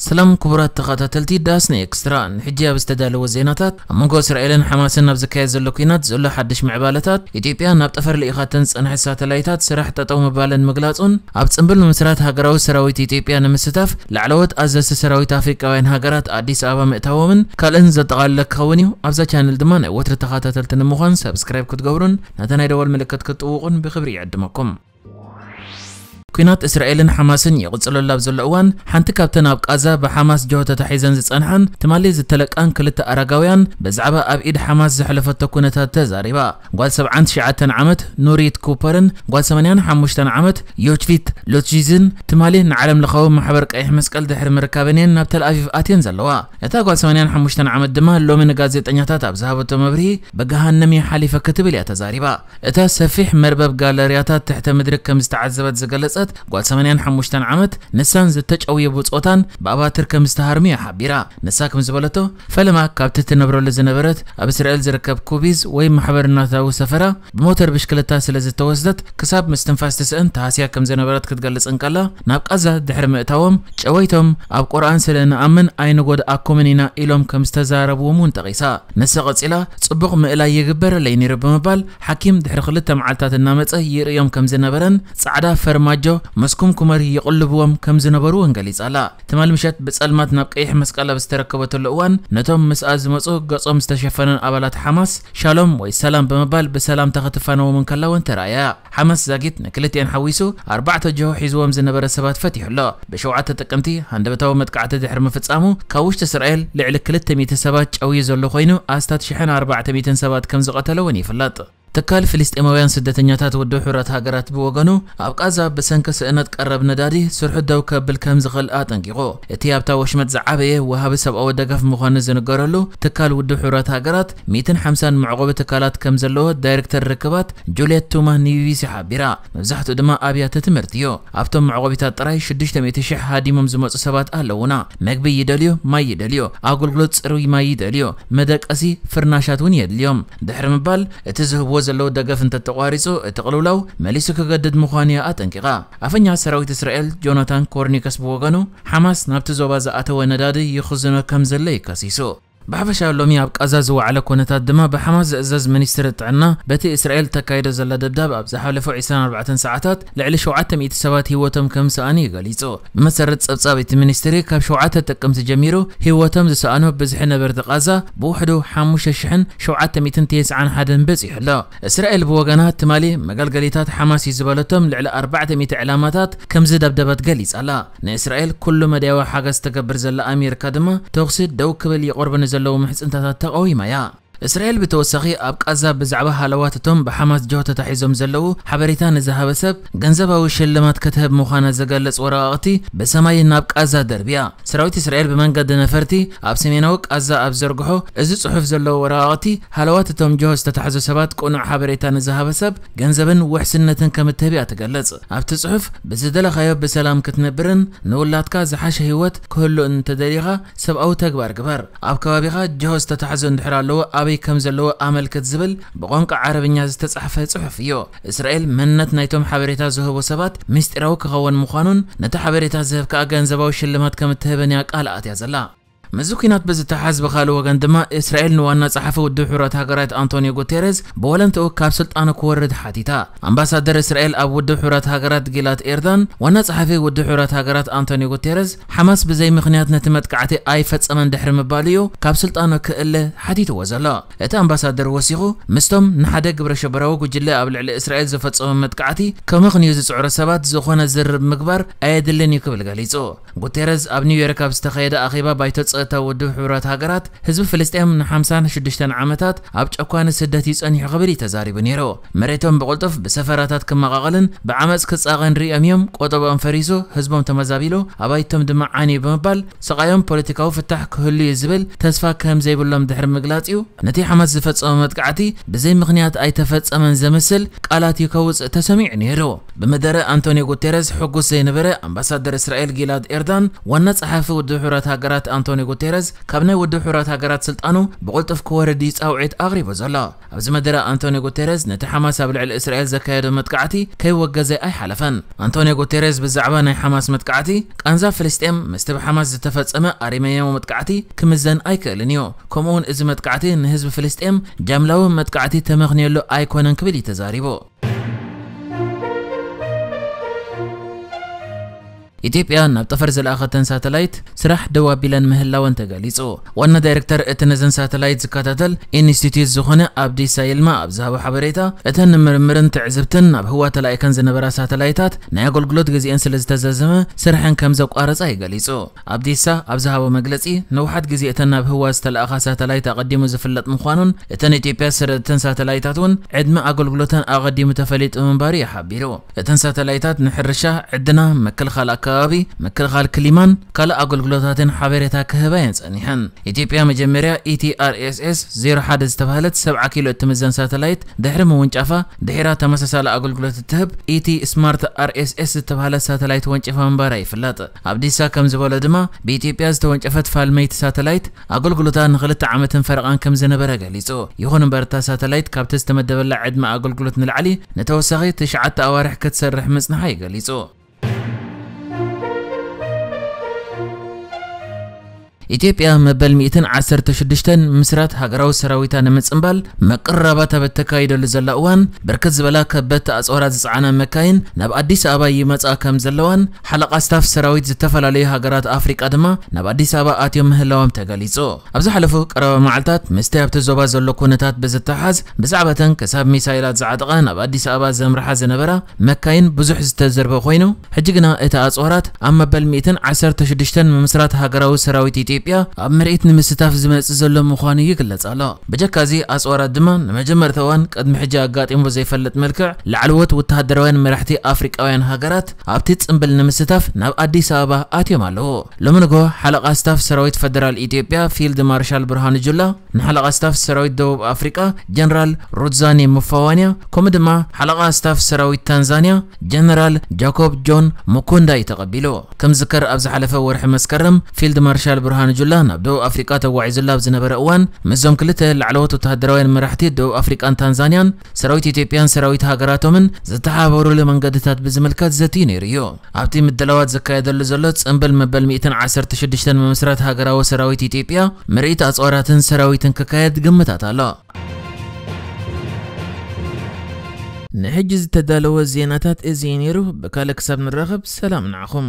ሰላም ክቡራት ተኸታተልቲ ዳስና ኤክስትራ፣ ንሕጂ ኣብ ዝተዳለወ ዜናታት፣ ኣብ መንጎ እስራኤልን ሓማስን ኣብ ዝካየድ ዘሎ ኲናት ዘሎ ሓድሽ ምዕባለታት፣ ኢትዮጵያ ናብ ጠፈር ልኢኻተን ዝጸንሐት ሳተላይታት ስራሕ ጠጠው ምባለን ምግላጹን፣ ኣብ ጽምብል ምምስራት ሃገራዊ ሰራዊት ኢትዮጵያ ንምስታፍ ላዕለዎት ኣዘዝቲ ሰራዊት ኣፍሪቃውያን ሃገራት ኣዲስ ኣበባ ምእታዎምን ካልእን ዘጠቓለለ ክኸውን እዩ። ኣብዛ ቻነል ድማ ናይ ወትሪ ተኸታተልቲ ንምዃን ሰብስክራይብ ክትገብሩን ነታ ናይ ደወል ምልክት ክትጥውቑን ብኽብሪ ይዕድመኩም። ኲናት እስራኤልን ሓማስን ይቕጽለሉ ኣብ ዘሎ እዋን፣ ሓንቲ ካብተን ኣብ ቃዛ ብሓማስ ጅሆ ተታሒዘን ዝጸንሓን ትማሊ ዝተለቃን ክልተ ኣረጋውያን ብዛዕባ ኣብ ኢድ ሓማስ ዘሕለፈቶ ኩነታት ተዛሪባ። ጓል ሰብዓን ትሽዓተን ዓመት ኑሪት ኩፐርን ጓል ሰማንያን ሓሙሽተን ዓመት ዮችቪት ሎትሺዝን ትማሊ ንዓለም ለኻዊ ማሕበር ቀይሕ መስቀል ድሕሪ ምርካበን እየን ናብ ተልኣቪቭ ኣትየን ዘለዋ። እታ ጓል ሰማንያን ሓሙሽተን ዓመት ድማ ሎሚ ንጋዜጠኛታት ኣብ ዝሃበቶ መብርሂ፣ "ብገሃነም እየ ሓሊፈ" ክትብል እያ ተዛሪባ። እታ ሰፊሕ መርበብ ጋለርያታት ትሕተ ምድሪ ከም ዝተዓዘበት ዝገለጸት ጓል ሰማንያን ሓሙሽተን ዓመት፣ ንሳን ዝተጨውየ ብጾታን ብኣባትር ከም ዝተሃርሙ እያ ሓቢራ። ንሳ ከም ዝበለቶ፣ ፈለማ ካብቲ ትነብረሉ ዝነበረት ኣብ እስራኤል ዝርከብ ኩቢዝ ወይ ማሕበርነታዊ ሰፈራ ብሞተር ብሽክለታ ስለ ዝተወስደት፣ ክሳብ ምስትንፋስ ትስእን ተሃስያ ከም ዝነበረት ክትገልጽ እንከላ፣ ናብ ቃዛ ድሕሪ ምእታዎም፣ ጨወይቶም ኣብ ቁርኣን ስለ ንኣምን ኣይንጎድኣኩምን ኢና ኢሎም ከም ዝተዛረብዎም እውን ጠቒሳ። ንሳ ቀጺላ፣ "ጽቡቕ ምእላይ ይግበረለይ ነይሩ" ብምባል፣ ሓኪም ድሕሪ ክልተ መዓልታት እናመጸ ይርእዮም ከም ዝነበረን ጻዕዳ ፈርማጆ መስኩምኩመር ይቕልብዎም ከም ዝነበሩ እውን ገሊጻ ኣላ። ትማሊ ምሸት ብጸልማት ናብ ቀይሕ መስቀል ኣብ ዝተረከበትሉ እዋን፣ ነቶም ምስኣ ዝመጹ ገጾም ዝተሸፈነን ኣባላት ሓማስ፣ "ሻሎም" ወይ "ሰላም" ብምባል ብሰላምታ ክትፋነዎም እንከላ እውን ተራእያ። ሓማስ ዛጊት ንክልቲኤን ሓዊሱ ኣርባዕተ ጅሆ ሒዝዎም ዝነበረ ሰባት ፈቲሑ ኣሎ። ብሸውዓተ ጥቅምቲ ሃንደበታዊ መጥቃዕቲ ድሕሪ ምፍጻሙ፣ ካብ ውሽጢ እስራኤል ልዕሊ ክልተ ሚእቲ ሰባት ጨውዩ ዘሎ ኮይኑ፣ ኣስታት ሽሕን ኣርባዕተ ሚእትን ሰባት ከም ዝቐተለ እውን ይፍለጥ። ትካል ፍልስጤማውያን ስደተኛታት ውድብ ሕቡራት ሃገራት ብወገኑ፣ ኣብ ቃዛ ብሰንኪ ስእነት ቀረብ ነዳዲ ስርሑ ደው ከብል ከም ዝኽእል ኣጠንቂቑ። እቲ ኣብታ ወሽመጥ ዝዓበየ ወሃቢ ሰብኣዊ ደገፍ ምዃኑ ዝንገረሉ ትካል ውድብ ሕቡራት ሃገራት፣ ሚእትን ሓምሳን መዕቆቢ ትካላት ከም ዘለዎ ዳይሬክተር ርክባት ጁልየት ቱማ ንቢቢሲ ሓቢራ። መብዛሕትኡ ድማ ኣብያተ ትምህርቲ እዩ። ኣብቶም መዕቆቢታት ጥራይ ሽዱሽተ ሚእቲ ሽሕ ሃዲሞም ዝመጹ ሰባት ኣለዉና። መግቢ ይደልዩ፣ ማይ ይደልዩ፣ ኣገልግሎት ጽሩይ ማይ ይደልዩ፣ መደቀሲ ፍርናሻት እውን የድልዮም። ድሕሪ ምባል፣ እቲ ዝህብዎ ዘለዉ ደገፍ እንተተቋሪጹ፣ እቲ ቅልውላው መሊሱ ክገድድ ምዃኑ እያ ኣጠንቂቓ። ኣፈኛ ሰራዊት እስራኤል ጆናታን ኮርኒከስ ብወገኑ፣ ሓማስ ናብቲ ዞባ ዝኣተወ ነዳዲ ይኽዝኖ ከም ዘሎ እዩ ከሲሱ። ብሓፈሻ ሎሚ ኣብ ቃዛ ዝወዓለ ኩነታት ድማ ብሓማስ ዝእዘዝ ሚኒስትሪ ጥዕና፣ በቲ እስራኤል ተካይዶ ዘላ ደብዳብ ኣብ ዝሓለፉ ዒስራን ኣርባዕተን ሰዓታት ልዕሊ ሸውዓተ ሚእቲ ሰባት ህይወቶም ከም ዝሰኣኑ እዩ ገሊጹ። ብመሰረት ጸብጻብ እቲ ሚኒስትሪ፣ ካብ ሸውዓተ ጥቅምቲ ጀሚሩ ህይወቶም ዝሰኣኑ ብዝሒ ነበርቲ ቃዛ ብውሕዱ ሓሙሽተ ሽሕን ሸውዓተ ሚእትን ተስዓን ሓደን በጺሑ ኣሎ። እስራኤል ብወገና፣ ትማሊ መገልገሊታት ሓማስ እዩ ዝበለቶም ልዕሊ ኣርባዕተ ሚእቲ ዕላማታት ከም ዝደብደበት ገሊጻ ኣላ። ንእስራኤል ኩሉ መዳያዊ ሓገዝ ትገብር ዘላ ኣሜሪካ ድማ፣ ተኹሲ ደው ክብል ይቐርቡ ንዘለዉ ምሕጽንታታት ተቓዊማ እያ። እስራኤል ብተወሳኺ፣ ኣብ ቃዛ ብዛዕባ ሃለዋት እቶም ብሓማስ ጅሆ ተታሒዞም ዘለዉ ሓበሬታ ንዝሃበ ሰብ ገንዘባዊ ሽልማት ክትህብ ምዃና ዝገልጽ ወረቓቕቲ ብሰማይ ናብ ቃዛ ደርብያ። ሰራዊት እስራኤል ብመንገዲ ነፈርቲ ኣብ ሰሜናዊ ቃዛ ኣብ ዘርግሖ እዚ ጽሑፍ ዘለዎ ወረቓቕቲ፣ ሃለዋት እቶም ጅሆ ዝተታሕዙ ሰባት ቅኑዕ ሓበሬታ ንዝሃበ ሰብ ገንዘብን ውሕስነትን ከም እትህብ እያ ትገልጽ። ኣብቲ ጽሑፍ፣ "ብዝደለኻዮ ብሰላም ክትነብርን ንውላድካ ዝሓሸ ህይወት ክህሉ እንተደሊኻ፣ ሰብኣዊ ተግባር ግበር። ኣብ ከባቢኻ ጅሆ ዝተታሕዙ እንድሕር ኣለዉ፣ ኣበይ ከም ዘለዉ ኣመልክት" ዝብል ብቋንቋ ዓረብኛ ዝተጻሕፈ ጽሑፍ እዩ። እስራኤል መንነት ናይቶም ሓበሬታ ዝህቡ ሰባት ምስጢራዊ ክኸውን ምዃኑን፣ ነቲ ሓበሬታ ዝህብ ከኣ ገንዘባዊ ሽልማት ከም እትህብን እያ ቃል ኣትያ ዘላ። ምስዚ ኲናት ብዝተሓዝ፣ ብኻልእ ወገን ድማ፣ እስራኤል ንዋና ጸሓፊ ውድብ ሕቡራት ሃገራት ኣንቶኒዮ ጉቴሬዝ ብወለንትኡ ካብ ስልጣኑ ክወርድ ሓቲታ። ኣምባሳደር እስራኤል ኣብ ውድብ ሕቡራት ሃገራት ጊላድ ኤርዳን፣ ዋና ጸሓፊ ውድብ ሕቡራት ሃገራት ኣንቶኒዮ ጉቴሬዝ፣ ሓማስ ብዘይ ምኽንያት ነቲ መጥቃዕቲ ኣይፈጸመን ድሕሪ ምባሉ እዩ ካብ ስልጣኑ ክእለ ሓቲትዎ ዘሎ። እቲ ኣምባሳደር ወሲኹ፣ ምስቶም ንሓደ ግብረ ሽበራዊ ጉጅለ ኣብ ልዕሊ እስራኤል ዝፈጸሞ መጥቃዕቲ ከምኽንዩ ዝጽዕሩ ሰባት ዝኾነ ዝርርብ ምግባር ኣየድልን እዩ ክብል ገሊጹ። ጉቴረዝ ኣብ ኒውዮርክ ኣብ ዝተኻየደ ኣኼባ ባይቶ ጸጥታ ውድብ ሕቡራት ሃገራት፣ ህዝቢ ፍልስጤም ንሓምሳን ሽዱሽተን ዓመታት ኣብ ጨኳኒ ስደት እዩ ጸኒሑ ክብል እዩ ተዛሪቡ ነይሩ። መሬቶም ብቕልጡፍ ብሰፈራታት ክመቓቐልን ብዓመጽ ክጻቐን ርእዮም እዮም። ቆጠብኦም ፈሪሱ፣ ህዝቦም ተመዛቢሉ፣ ኣባይቶም ድማ ዓንዩ ብምባል፣ ስቓዮም ፖለቲካዊ ፍታሕ ክህሉ እዩ ዝብል ተስፋ ከም ዘይብሎም ድሕሪ ምግላጽ እዩ፣ ነቲ ሓማስ ዝፈጸሞ መጥቃዕቲ ብዘይ ምኽንያት ኣይተፈጸመን ዘምስል ቃላት እዩ ከውጽእ ተሰሚዑ ነይሩ። ብመደረ ኣንቶኒዮ ጉቴረዝ ሕጉስ ዘይነበረ ኣምባሳደር እስራኤል ጊላድ ኤርዳን፣ ዋና ጸሓፊ ውድብ ሕቡራት ሃገራት ኣንቶኒዮ ጉቴረዝ ካብ ናይ ውድብ ሕቡራት ሃገራት ስልጣኑ ብቕልጡፍ ክወርድ እዩ ጻውዒት ኣቕሪቡ ዘሎ። ኣብዚ መደረ ኣንቶኒዮ ጉቴረዝ ነቲ ሓማስ ኣብ ልዕሊ እስራኤል ዘካየዶ መጥቃዕቲ ከይወገዘ ኣይሓለፈን። ኣንቶኒዮ ጉቴረዝ ብዛዕባ ናይ ሓማስ መጥቃዕቲ፣ ቃንዛ ፍልስጤም ምስቲ ብሓማስ ዝተፈጸመ ኣረሜንያዊ መጥቃዕቲ ክምዘን ኣይክእልን እዩ። ከምኡውን እዚ መጥቃዕቲ ንህዝቢ ፍልስጤም ጃምላዊ መጥቃዕቲ ተመኽንየሉ ኣይኮነን ክብል እዩ ተዛሪቡ። ኢትዮጵያ ናብ ጠፈር ዝለኣኸተን ሳተላይት ስራሕ ደው ኣቢለን ምህላወን ተገሊጹ። ዋና ዳይሬክተር እቲ ነዘን ሳተላይት ዝከታተል ኢንስቲትዩት ዝኾነ ኣብዲሳ ይልማ ኣብ ዝሃቦ ሓበሬታ፣ እተን ንምርምርን ትዕዝብትን ናብ ህዋ ተላኢከን ዝነበራ ሳተላይታት ናይ ኣገልግሎት ግዜኤን ስለ ዝተዛዘመ ስርሐን ከም ዘቋረጻ እዩ ገሊጹ። ኣብዲሳ ኣብ ዝሃቦ መግለጺ፣ ንውሓት ግዜ እተን ናብ ህዋ ዝተለኣኻ ሳተላይት ኣቐዲሙ ዝፍለጥ ምዃኑን እተን ኢትዮጵያ ዝሰደደተን ሳተላይታት እውን ዕድመ ኣገልግሎተን ኣቐዲሙ ተፈሊጡ ምንባሩ እዩ ሓቢሩ። እተን ሳተላይታት ንሕርሻ፣ ዕድና፣ ምክልኻል ኣከባቢ፣ ምክልኻል ክሊማን ካልእ ኣገልግሎታትን ሓበሬታ ክህባ እየን ጸኒሐን። ኢትዮጵያ መጀመርያ ኢቲ ኣርኤስኤስ ዜሮ ሓደ ዝተባህለት ሰብዓ ኪሎ እትምዘን ሳተላይት ድሕሪ ምውንጫፋ፣ ድሒራ ተመሳሳሊ ኣገልግሎት እትህብ ኢቲ ስማርት ኣርኤስኤስ ዝተባህለት ሳተላይት ወንጪፋ ምንባራ ይፍለጥ። ኣብዲሳ ከም ዝበሎ ድማ፣ ብኢትዮጵያ ዝተወንጨፈት ፋልመይቲ ሳተላይት ኣገልግሎታ ንኽልተ ዓመትን ፈረቓን ከም ዝነበረ ገሊጹ። ይኹን እምበር፣ እታ ሳተላይት ካብቲ ዝተመደበላ ዕድመ ኣገልግሎት ንላዕሊ ንተወሳኺ ትሽዓተ ኣዋርሕ ክትሰርሕ ምጽንሓ እዩ ገሊጹ። ኢትዮጵያ መበል ሚእትን ዓሰርተ ሽዱሽተን ምስራት ሃገራዊ ሰራዊታ ንምጽንባል ምቅርራባት ኣብ እተካይደሉ ዘላ እዋን፣ ብርክት ዝበላ ከበድቲ ኣጽዋራት ዝጸዓና መካይን ናብ ኣዲስ ኣበባ ይመጻ ከም ዘለዋን፣ ሓለቓ ስታፍ ሰራዊት ዝተፈላለዩ ሃገራት ኣፍሪቃ ድማ ናብ ኣዲስ ኣበባ ኣትዮም ምህላዎም ተገሊጹ። ኣብ ዝሓለፉ ቀረባ መዓልታት ምስቲ ኣብቲ ዞባ ዘሎ ኩነታት ብዝተሓዝ፣ ብዛዕባተን ክሳብ ሚሳይላት ዝዓጠቓ ናብ ኣዲስ ኣበባ ዘምርሓ ዝነበራ መካይን ብዙሕ ዝተዘርበ ኮይኑ፣ ሕጂ ግና እቲ ኣጽዋራት ኣብ መበል ሚእትን ዓሰርተ ሽዱሽተን ምምስራት ሃገራዊ ሰራዊት ኢትዮጵያ ኣብ ምርኢት ንምስታፍ ዝመጽእ ዘሎ ምዃኑ ይግለጽ ኣሎ። ብጀካዚ ኣጽዋራት ድማ ንመጀመርታ እዋን ቅድሚ ሕጂ ኣጋጢሞ ዘይፈልጥ መልክዕ ላዕለዎት ወተሃደራውያን መራሕቲ ኣፍሪቃውያን ሃገራት ኣብቲ ጽምብል ንምስታፍ ናብ ኣዲስ ኣበባ ኣትዮም ኣለዉ። ሎሚ ንግሆ ሓለቓ ስታፍ ሰራዊት ፈደራል ኢትዮጵያ ፊልድ ማርሻል ብርሃኑ ጁላ ንሓለቓ ስታፍ ሰራዊት ደቡብ ኣፍሪቃ ጀነራል ሩትዛኒ ሙፋዋንያ፣ ከምኡ ድማ ሓለቓ ስታፍ ሰራዊት ታንዛንያ ጀነራል ጃኮብ ጆን ሙኩንዳ እዩ ተቐቢሉ። ከም ዝከር ኣብ ዝሓለፈ ወርሒ መስከረም ፊልድ ማርሻል ብርሃኑ ጁላ ናብ ደቡብ ኣፍሪቃ ተጓዒዙላ ኣብ ዝነበረ እዋን፣ ምስዞም ክልተ ላዕለዎት ወተሃደራውያን መራሕቲ ደቡብ ኣፍሪቃን ታንዛንያን፣ ሰራዊት ኢትዮጵያን ሰራዊት ሃገራቶምን ዝተሓባበሩሉ መንገድታት ብዝምልከት ዘትዩ ነይሩ እዩ። ኣብቲ ምድላዋት ዝካየደሉ ዘሎ ጽምብል መበል ሚእትን ዓሰርተ ሽዱሽተን ምምስራት ሃገራዊ ሰራዊት ኢትዮጵያ ምርኢት ኣጽዋራትን ሰራዊትን ክካየድ ግምታት ኣሎ። ንሕጂ ዝተዳለወ ዜናታት እዚ እዩ ነይሩ። ብካልእ ክሳብ ንራኸብ ሰላም ንዓኹም።